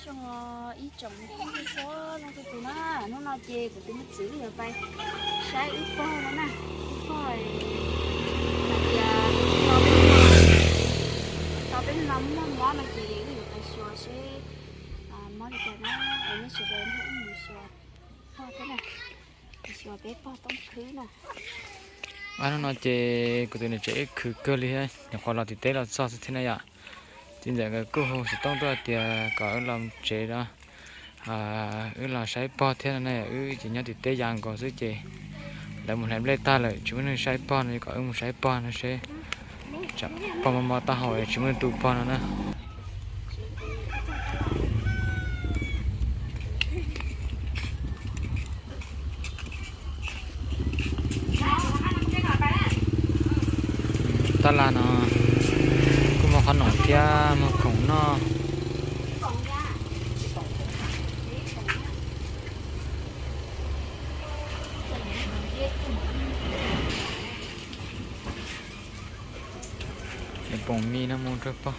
Tsoom ib tsoom txhua leej txhua tus na, hnub no ces kuv tus me txiv wb yuav pais saib wb pog no na. Wb pog hais tias tau peb hnub no muaj mob no ces wb yuav pais xyuas seb mob li cas na. Es nej sawv daws nrog wb mus xyuas pog thiab na, xyuas peb pog Tooj Khwb na. Hnub no ces kuv tus niam tsev wb khwv kawg li thiab, nyuam qhuav los tim teb los txog xwb thiab na yom. Txiv ntxawm nkawd kuj hu xov tooj tuaj tias kom wb los tsev no, wb los saib pog thiab no na. Wb ces nyob tim teb ya nkaus xwb ces lawv mus hlais nplej tag lawm tsis muaj neeg saib pog no, kom wb mus saib pog no seb tsam pog mob mob taub hau tsis muaj neeg tu pog no na. Tab laj no kuj muaj qhob noom thiab muaj khoom noj. Poom mis no mus rau pog.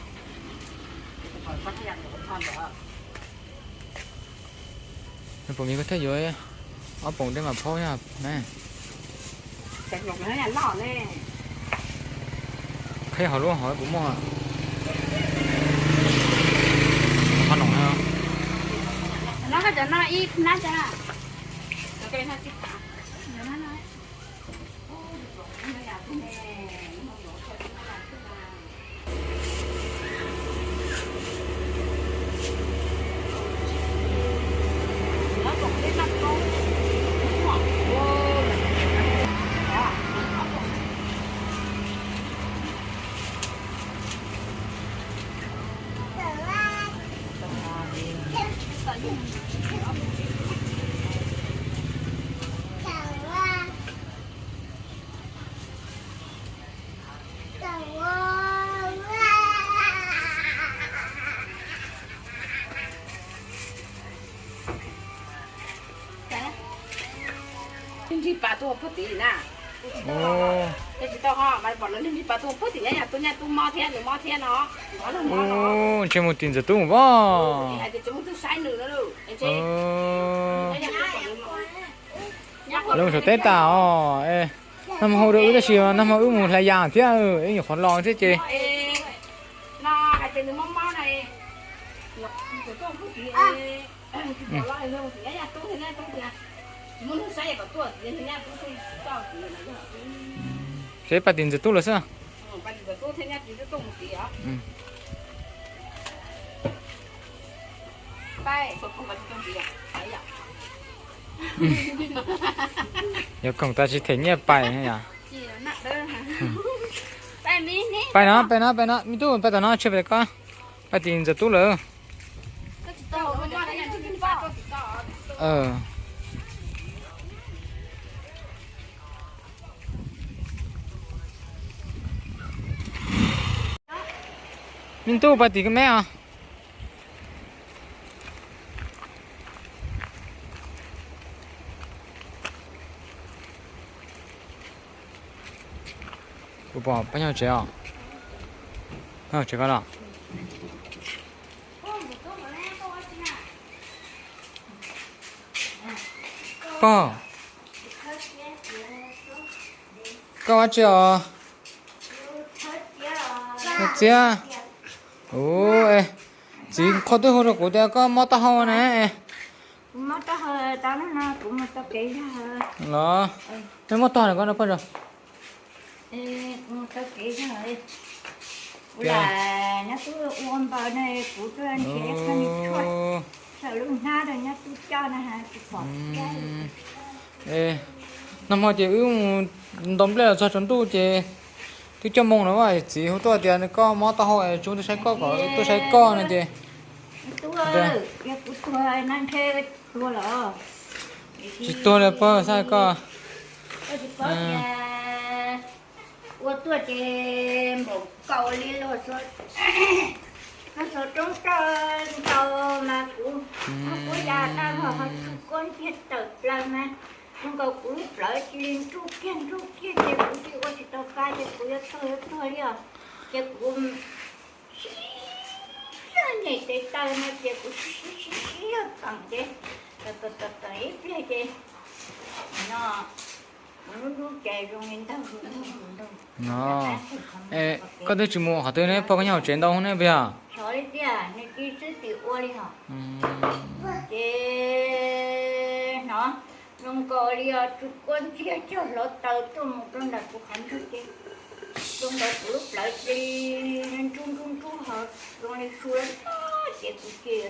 Poom mis koj thiaj yuav ob poom dej mam phaub na. Qheb hauv lub hauv puas muaj? Qhov no no. Ntsej muag tim ntxawm tub vos. Lawv mus saum teb tas os. Nag hmo hu rau wb tab sis nag hmo wb mus hlais yas thiab, wb nyuam qhuav los thiab ces. Ces pab tim ntxawm tub lawm xwb. Yuav koom tas tsis them nyiaj pais yom. Pais no, pais no, pais no, me tub, pais tom no, tsis pais koj. Pab tim ntxawm tub lawm. Me tub, pab tim koj me os. Kuv pom pab nyob tsev os. Pab nyob tsev koj los. Pog, koj ua tsi os? Txiab. Ua, txiv qhua twb hu rau kuv tias koj mob taub hau na. Los, nej mob taub hau na koj no poj zog. Nag hmo ces wb mus ntaus nplej los txog tsaus ntuj ces twb cuaj moos no, txiv hu tuaj tias koj mob taub hau es tsis muaj tus saib koj, kom tuaj saib koj no ces. Tsis tuag li pog, xav koj. Ua tuaj ces npaum nkaus li luag xuas roob roj ntau mas kuv, kuv ya tau ho ho tsis kuab ntiag tawm plaws mas zoo nkaus kuv lub plawv cia li ntsuj kiag ntsuj kiag ces kuv cia ua tsis tau pa ces kuv yuav tuag yuav tuag li os. Ces kuv Nyem tes taw no ces kuv sib sib sib sib yog teem ces, teem teem ib pliag ces no, kuv lub ntub ces zoo li ntag, ntag. Koj twb tsis mus qhov twg ne, pog koj nyob hauv tsev ntau ne puas yog? Xyov li tiag, nws cia xwb tim ua li hos. Ces hnov zoo nkaus li os, tsuj kua ntxiag cog hluav taws tuaj mus rau ntawm kuv qhov ntswg ces, rau ntawm kuv lub plawv cia li nrub nrub nrub ho zoo li su lawm ces kuv cia li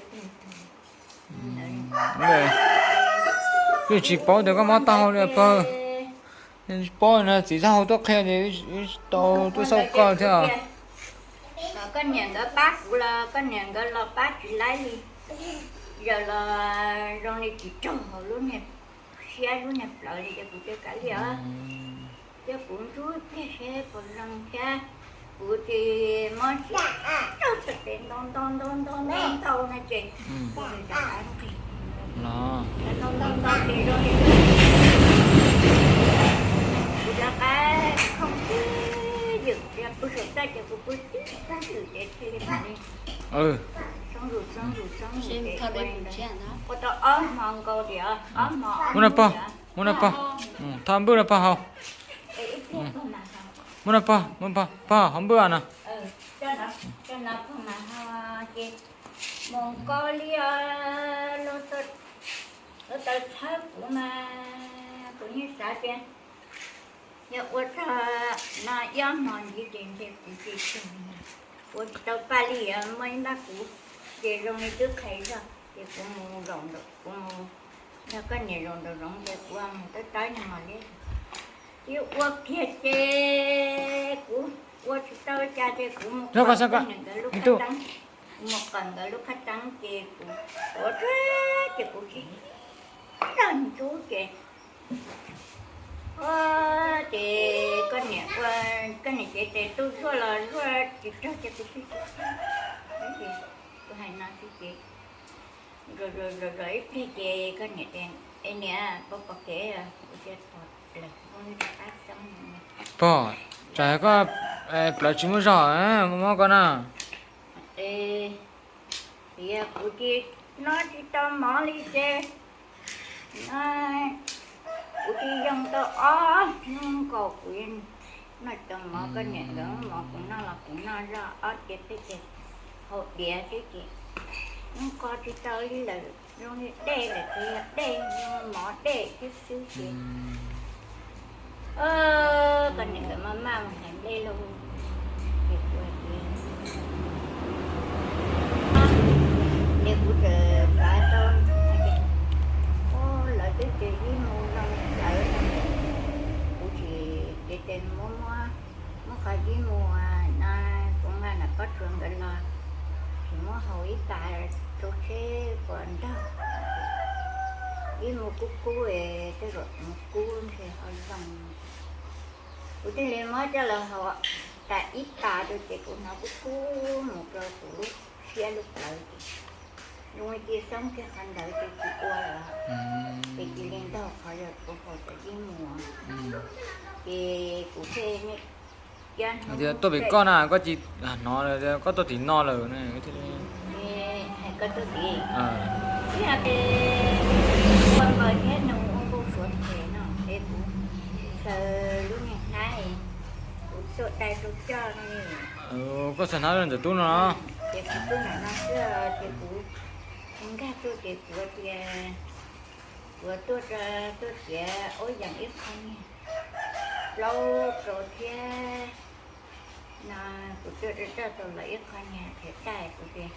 Twb tsis paub tias koj mob taub hau li pog. Tsis paub no txiv taub hau tuaj qhia ces tsis tau tuaj xauj koj thiab. Koj niam nkawd pab kuv los koj niam nkawd los pab tsis laib li. Yog los zoo li tsis raug hauv lub niag siab lub niag plawv li ces kuv cia kav liam. Cia kuv ntsub pliag seb puas zoo thiab. Kuv tsis mob siab, raug txhais tes ntau ntau ntau ntau ntau ntau no ces kuv rov qab nqis. Ntau ntau ntau ces zoo li kuv rov qab khoom tib ywm, pw saum txaj ces kuv pw tib ywm ces thiaj li mam li xoob zus xoob zus xoob zus ces ua tau ob hmo nkaus tias ob hmo. Muab no pog, muab no pog, thoj npwj no pog haus. Muab no pog, muab pog haus npwj no. Coj no pog mas ho ces mus nkaus li os, lub taw txhawb kuv mas kuv yeej xav tias yog ua txog no ib ob hmo ntxiv ces ntshe kuv tsis tsaug li. Ua tsis tau paj li, muaj ib npab kuv ces zoo li twb qhais zog ces kuv mus zaum ntawm, kuv mus nrog koj niam zaum ntawm zoov ces kuv mus tawb tawb nws mos liab. Twb ua kiag ces kuv ua tsis tau cas ces kuv mus qawm koj niam nkawd lub qab teeb, kuv mus qawm nkawd lub qab teeb ces kuv ua tsuag ces kuv tsis tau ntub ces, ces koj niam ua, koj niam cev tes tuaj zuaj los zuaj tsis raug ces kuv tsis tau. Kuv hais no xwb ces zom zom zom ib pliag ces koj niam tias, es niam, pog pom kev os? Kuv tias pog, lawm, pog rov qab xoob. Pog, tsam koj plawv tsis muaj zog, mob koj na. Tias kuv tsis, noj tsis tau mov li ces, kuv tsis yoo tau ob hnub nkaus kuv noj tsis tau mov, koj niam nkawd muab mov kuv noj los kuv noj zoj ob tiag peb tiag, haus diav xwb ces noj qo tsis tau li lawm, zoo li dej lawm, kuv yog dej, mov dej thiab xwb ces. Koj niam nkawd maj maj mus hlais nplej lauj, ces kuv hais tias, ces kuv txawm xav tau, lawv twb tias yij mus zoo lawm, kuv tsis, ces tes muab muab, muab qhov yij mus no, kuv nqa nram pob tsuas nkawd los, tsis muab haus ib tas rau seb puas nrog. Yij mus kub kub, tej zaum mus kub ntshe ho zoo. Kuv thiaj li muab coj los haus tas ib tas rau ces kuv hnov kub kub mus rau kuv lub siab lub plawv ces zoo li cia xoob kiag qhov ntawd ces tsis ua lawm, ces cia li ntaug qhov yog kuv haus cov yij mus. Ces kuv thiaj li, tuaj pem koj na, koj tsis hnov, koj tuaj tim no lawm. Hais koj tuaj tim, ib yam li ua npawg thiab nus ua npau suav phem no es kuv xaws lub niag hnab, kuv tuaj dai rau coj no. Koj xaws hnab rau ntawm tub no. Ces kuv tub nam no xwb ces kuv nkag tuaj ces kuv tias, kuv tuaj, tuaj tiav ua yeem ib qho niag plaub rau thiab no, kuv tuaj rau tau los ib qho niag thiav taij, kuv tias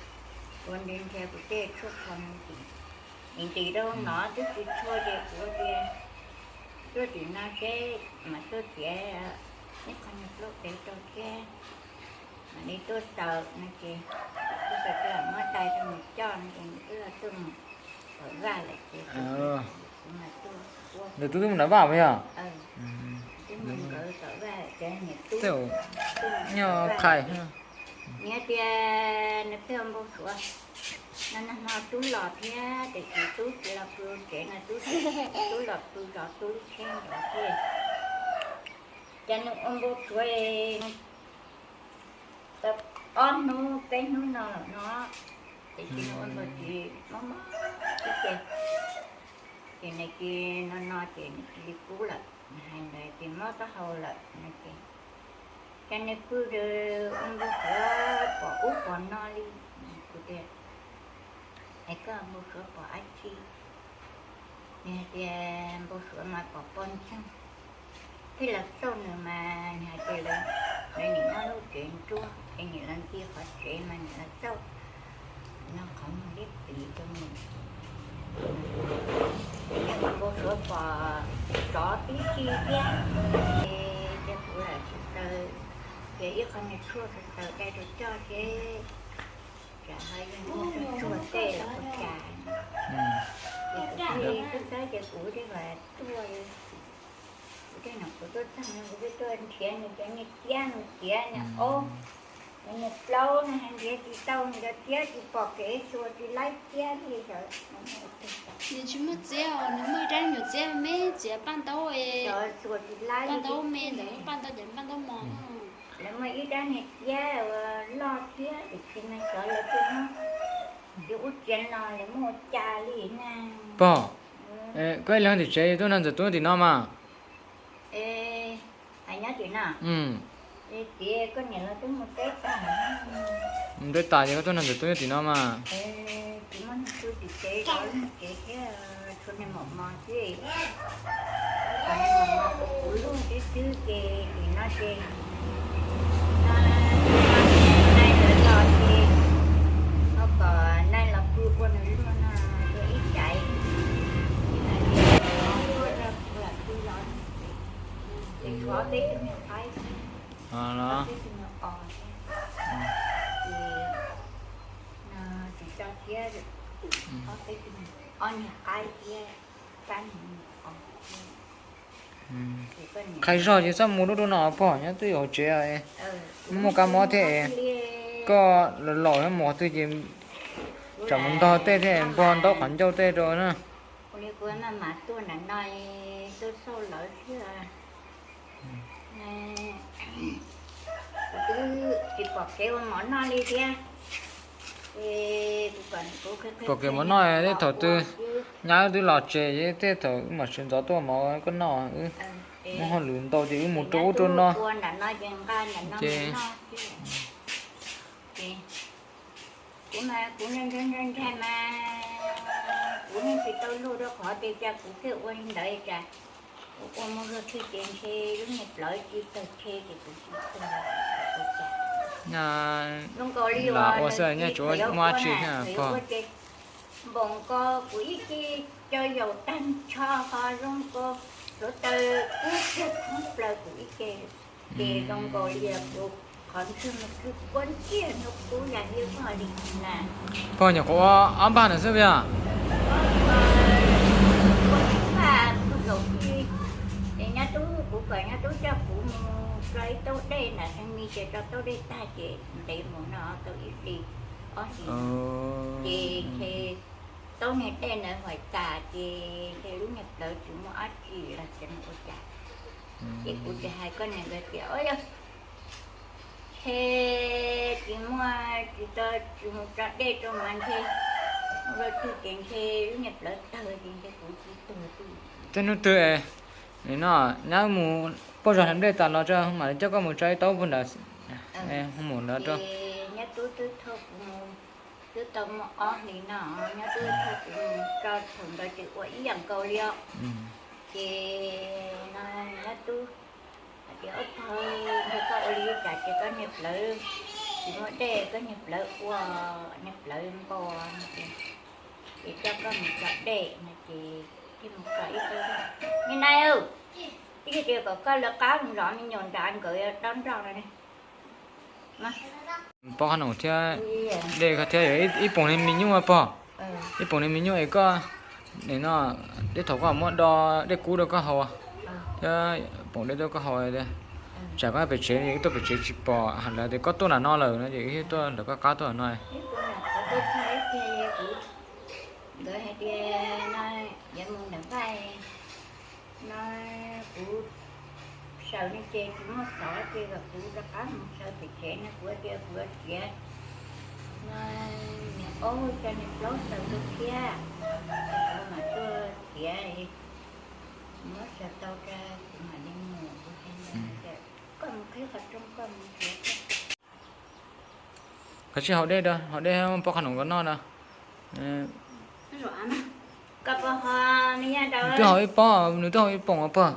kuv nrhiav nrhiav kuv tej tshuaj qhov mus tim, ntim rau no twb tsis tshua ces kuv tias tuaj tim no seb mas tuaj tiav ib qho niag plaub pem rau thiab, mam li tuaj xaws no ces, tuaj xaws muab dai rau nws coj no ces nws twb tuaj mus tom vaj lawm ces kuv mam tuaj. Nws twb mus tom vaj puas yog? Twb mus nkawd tom vaj lawm ces niam tub, nyob qhais, nws tias nws pheej ua npau suav no, nag hmo tub los thiab tiam sis tub tsis los pw tsev no, tub, tub los pw zov tub lub tsheb ntawd thiab. Ces nws ua npau suav, tau Ob hnub peb hnub no lawm no, ces cia nws ua npau tsis mob mob xwb ces, ces nws cia no no ces nws cia li kub lawm. Nws hais ntawd ces mob taub hau lawm no ces, cas nws pw ua npau suav pom ub pom no li. Kuv tias, es koj npau suav pom dab tsi? Nws hais tias npau suav mas pom poj ntxoog, thiab los xauj nws mas nws hais tias lawv nim nyob lub tsev nruab es nim los ncig qhov tsev mas nim los xauj, no qhov muag liab pliv rau nws. Npau suav pom tsov tib si thiab, ces cia kuv lam sawv daws, ces ib qho nws tshuaj sawv daws dai rau coj seb tsam ho yog tshuaj tej los ua cas. Ces kuv thiaj li xav xav ces kuv thiaj mam tuaj, kuv thiaj mam kuv tuaj txog no kuv thiaj tuaj nrhiav nws cov niag tiab niag tiav niag aub, niag plaub no, nrhiav tsis tau nws cov tiab, tsis pom kev, xuas tsis laib tiab li. Nws tsis muaj txiab os, nws muaj ib rab nyuag txiab me txiav paj ntaub, paj ntaub me ntawd, paj ntaub ces paj ntaub mos. Lawv muaj ib rab niag tiab uas loj thiab, tiam sis mas xyov lawv twb muab, yuav ub txiav no lawv muab ua cas li na. Pog, koj ib leeg tim tsev tuaj nrog Ntxawm Tub tim no mas. Hais nyob tim no, tias koj niam los twb mus teb tag. Mus teb tas ces koj tuaj nrog Ntxawm Tub nyob tim no mas. Tsis muaj neeg pw tim tsev, tsev thiab, tshuav niag Maum Mos xwb. Niag Maum Mos ua kuv luag xwb xwb ces nim no ces no, nais lawv los ces ho kom nais los pw ua nws luag no, ua ib tsaiv. Tuaj rau kuv lam pw los ces tshuav peb tug niag qaib xwb, peb tug niag os thiab. Ces no tsis tso thiab, ob peb tug, ob niag qaib thiab, pab niag os thiab. Qhai zog ces txhob mus lub rau no pog, nyob twj ywm hauv tsev, muaj kab mob thiab. Koj laus laus nyob mus qhov twg ces tsam mus ntog tej thiab npog ntaub qhov ncauj tej rau na. Kuv mam tuaj nram no tuaj xauj lawv thiab. Kuv twb tsis pom kev ua mov noj li thiab. Pom kev mov noj, tej thaum twg nyab wb twb los tsev, tej thaum wb mam sawv ntxov tuaj mov koj noj, wb muaj hauj lwm ntau ces wb mus rau ub rau no. Ces kuv mas kuv ntshai ntshai mas kuv yeej tsis tau luag rau qhov tias cas kuv thiaj ua li ntawd cas. Kuv ua mus luag twg ces ntshe lub niag plawv tsis tawg, ntshe ces kuv tsis tawg. Zoo nkaus li ua xwb, nyob tsuav muaj dab tsi thiab pog. Npaum nkaus kuv ib ce co yaum tag nrho ho zoo nkaus suav taws kub kiag thoob plaws kuv ib ce. Ces zoo nkaus li kuv qhov ntswg mus khwv kua ntiag nrog kuv yam li koj li na. Pog nyuam qhuav ua ob npag ntawd xwb yog? Ua ib npag kawg nkaus li. Ces nyab tub, kuv kom nyab tub coj kuv mus tso ib taub dej ntawm Xeev Mis ces tso taub dej tag ces ntev mus no tau ib hlis ob hlis. Ces ntshe taub niag dej ntawd haim tas ces ntshe lub niag plawv tsis muaj dab tsi los tsis ua cas. Ces kuv tsis hais koj niam nkawd tias, o yog ntshe tsis muaj, tsis tau, tsis mus tso dej rau mas ntshe mus rau twg ces ntshe lub niag plawv tawg ces ntshe kuv tsis tuag twb. Tej hnub twg no nyab mus poj zog hlais nplej tas los tso mam li coj koj mus tso ib taub puag nrad, mus ntawd rau. Nyab tub twb thauj kuv mus, twb tau muaj ob hlis no, nyab tub thauj kuv mus tso thaum ntawd ces ua ib yam nkaus li os. Ces no nyab tub hais tias, ub thaum ntshe koj ua li cas ces koj niag plawv tsis muaj dej, koj niag plawv ua, niag plawv npau, ces coj koj mus tso dej no ces thiaj mus tso ib taub dej. Me nai, ib yog tias kom koj lawv qab zov me nyuam nrad nkawd dob nroj no. Poj qab no thiab, dej thiab ib poom niag me nyuj pog, ib poom niag me nyuj es koj, no, tej thaum koj muab do dej kub rau koj haus, thiab poom dej rau koj haus tias, tsam koj pem tsev, tuaj pem tsev tsis pom lawv tias koj tuaj nram no lawm no ces wb tuaj lawv koj qab tuaj no. Nkawd hais tias no yuav mus ntawm Vaj no, kuv saws nej Ces tsis muaj xov ces kom kuv rov qab mus xaws pem tsev no, kuv tias kuv yuav txiav no, niam aub coj niag plaub xaws rau thiab, ces kuv mam tuaj txiav, muab xaws tau rau kuv mam li mus. Kuv hais ntawd tias koj mus qhib qhov rooj koj mus txiav. Koj sib haus dej, haus dej poj qhov noom kom noj na. Nws twb haus ib pob, nws twb haus ib poom pog.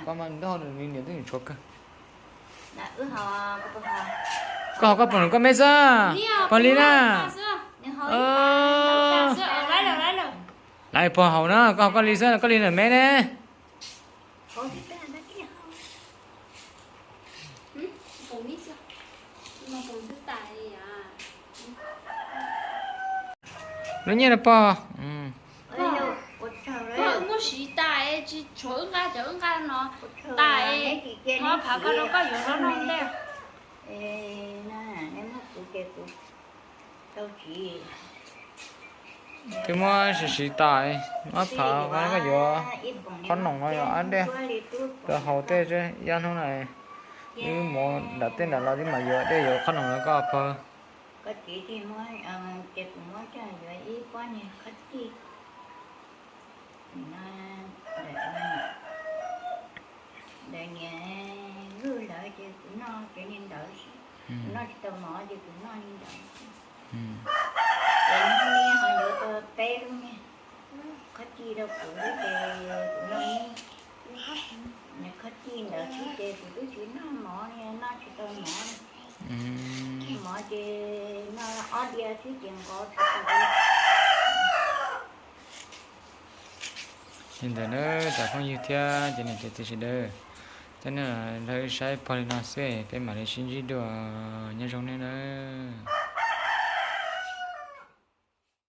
Koj mas nws twb haus, nws niam twb nyuam tshuav kawg. Koj haus koj poom, koj me xwb, pog li na. Laiv pog haus na, koj haus koj li xwb, koj li na me ne. Lub nyiaj no pog. Muab siv tas, tsis tshuav wb nqa, cov wb nqa no tas, ho phav koj rau koj yuav hlob noj ntej. Twb muab siv siv tas, muab phav koj yuav qhob noom no yog ab dej rau haus tej, ib hnub na wb mus nram tej nram los twb mam yuav dej yuav qhob noom no koj pog. Koj txiv thiaj muab, ces kuv muab coj yuav ib pob niag khob tij. Ntawd niag luj ntawd ces kuv noj cov niag ntawd xwb. Kuv noj tsis tau mov ces kuv noj li ntawd xwb. Ces hnub no ho yuav tau peb lub niag khob tij rau kuv xwb ces kuv noj niag khob tij ntawd xwb ces kuv twb tsis noj mov li, noj tsis tau mov. Mov ces noj ob diav xwb ces nqos tsis tau li. Li ntawd na, cov phooj ywg thiab cov niam cov txiv sawv daws, coj nej los saib pog li no xwb, peb mam li sib ntsib dua, nyob zoo nej nawb.